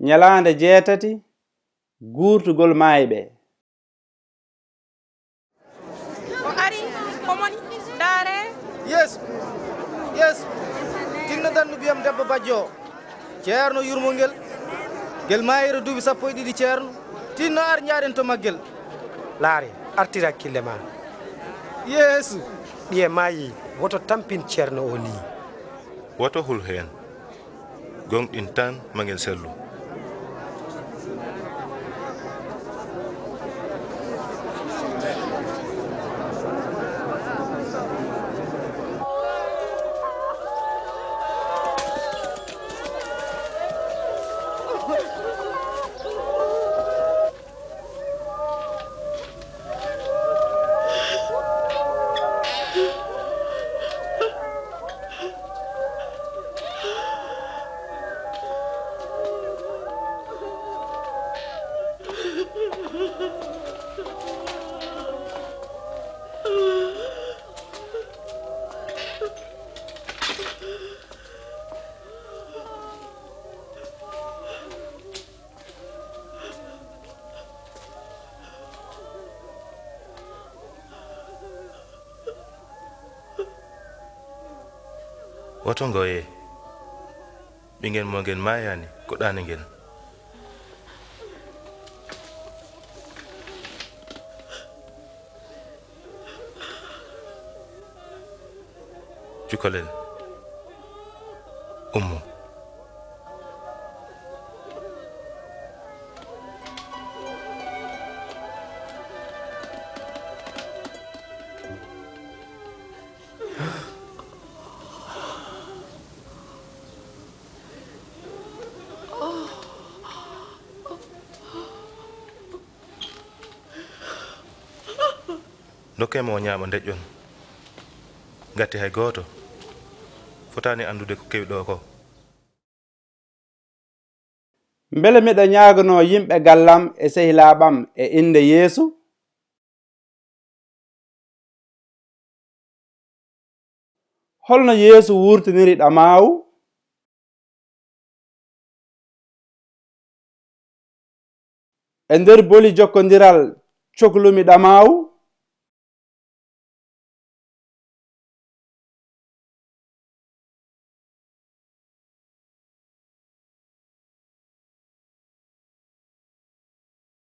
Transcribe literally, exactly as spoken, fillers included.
Ñalaande jeetati guurtugol maayɓe. O ari, o moni, ndaare. Yeesu, Yeesu, tinno dannu biyam debbo bajjo o. Ceerno yurmo ngel. Ngel maayira duuɓi sappo e ɗiɗi, Ceerno. Tinno ar njaaɗen to maggel. Laare, artir hakkille ma. Yeesu. Ɓiye maayi, woto tampin ceerno o nii. Woto hul heen. Gooŋɗin tan ma ngel sellu. Woto ngoyee. Ɓiŋngel mo ngel maayaani ko ɗaani ngel. Cukalel, ummo. Ndokkee mo o ñaama, ndeƴƴon. Ngati hay gooto fotaani anndude ko kewi ɗo ko. Mbele miɗo ñaaganoo yimɓe gallam e sehilaaɓam e innde Yeesu? Holno Yeesu wuurtiniri ɗamaawu? E nder boli jokkondiral coklumi ɗamaawu?